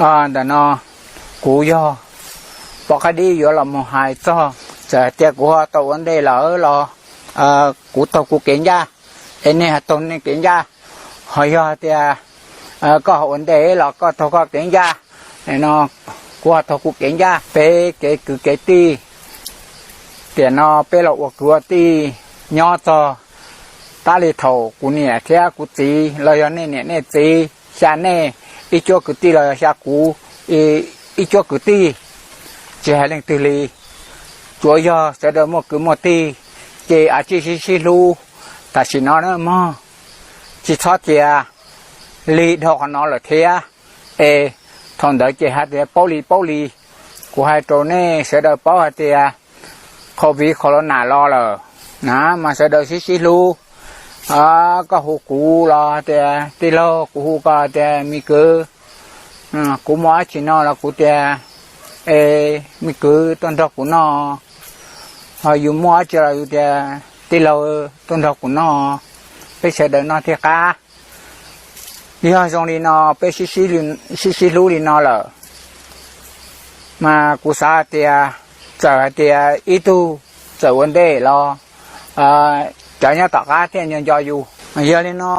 Ntawm no kuv yog poj qaib dib yuav los mus hais txog, txawm tias kuv ho tau ua ntej lawm los kuv taug kuv kev ncaj, es nej ho taug nej kev ncaj. Ho yog tias koj ho ua ntej los koj taug koj kev ncaj, no kuv ho taug kuv kev ncaj. Peb kev kwv kev tij, tiam no peb los ua kwv ua tij nyob txog tab li thaum kuv niam thiab kuv txiv los yog nej niam nej txiv, xya nej, ib cuab kwv tij los yog xya kuv, ib cuab kwv tij, tsis hais leej twg li, tsuav yog sawv daws muaj kwv muaj tij, ces a tsij sib sib hlub tam sim no na mog, tsis txhob cia li dhau qhov no lawm thiab. Es thaum ntawd ces hais tias paub li paub li, kuv hais rau nej sawv daws paub hais tias COVID corona los lawm na, mas sawv daws sib sib hlub. Koj hu kuv los tias tij laug, kuv hu koj tias me kwv, kuv muaj dab tsi no los kuv tias, e, me kwv tuaj nrog kuv noj, ho yus muaj dab tsi los yus tias tij laug tuaj nrog kuv noj, peb sawv daws noj thiaj qab. Yog zoo li no peb sib sib hlub li no lawm, mas kuv xav hais tias txawm hais tias ib tug txawm ua ntej los cov nyob tom qab thiaj nco nco yus. Yog li no